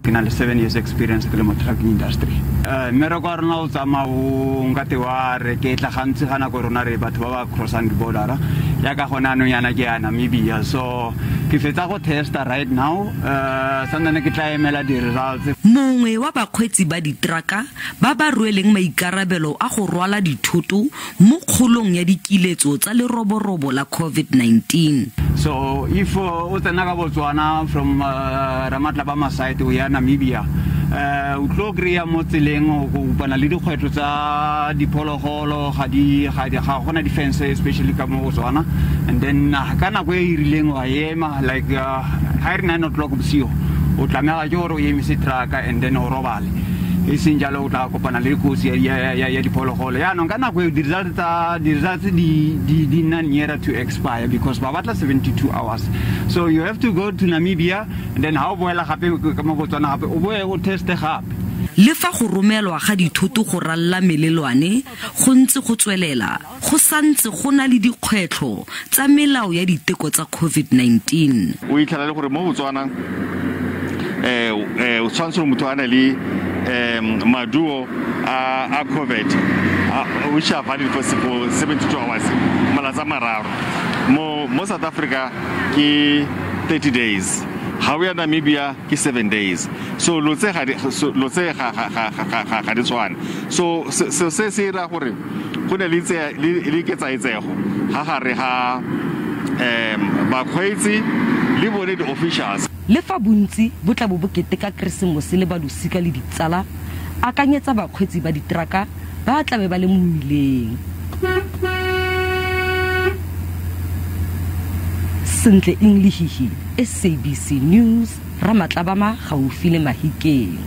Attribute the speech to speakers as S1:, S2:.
S1: Ke na le 7 years experience ke le mo trucking industry. Mmereko wa rona o tsamaya o nkate wa re ke tla gantsi ga nako rona re batho ba ba crossang di-bordera, yaka gone anong yana ke ya Namibia, so ke fetsa go testa right now. Santsane ke tla emela di-results.
S2: Mongwe wa bakgweetsi ba diteraka ba ba rweleng maikarabelo a go rwala dithoto mo kgolong ya dikiletso tsa leroborobo la COVID-19.
S1: So if o tsena ka Botswana from Ramatlabama side o ya Namibia, o tlo kry-a mo tseleng o kopana le dikgwetlho tsa diphologolo. Ga gona di-fence, especially ka mo Botswana. And then ka nako e e rileng wa ema, like ga e re 9 o'clock bosigo, o tlamega ke gore o emise trucka and then o robale, e seng jalo o tla kopana le kotsi ya diphologolo. Yaanong ka nako eo di-results di nna nearer to expire because ba batla 72 hours, so you have to go to Namibia and then ha o boela gape ka mo Botswana, gape o boe o teste gape.
S2: Le fa go romelwa ga dithoto go ralla melelwane go ntse go tswelela, go santse go na le dikgwetlho tsa melao ya diteko tsa COVID-19.
S3: O itlhela le gore mo Botswana o tshwanetse gore motho a na le maduo a COVID which are valid for 72 hours, malatsi a 3. Mo South Africa ke 30 days, ga o ya Namibia ke 7 days. So lo tse ga di tshwane. So se se ira gore go ne le ketsaetsego ga gare ga bakgweetsi le bone di-officials.
S2: Le fa bontsi bo tla bo bo keteka Keresemose le balosika le ditsala, akanyetsa bakgweetsi ba diteraka ba tlabe ba le mo mmileng. Sentle Eng Lehihi, SABC News, Ramatlabama gaufi le Mahikeng.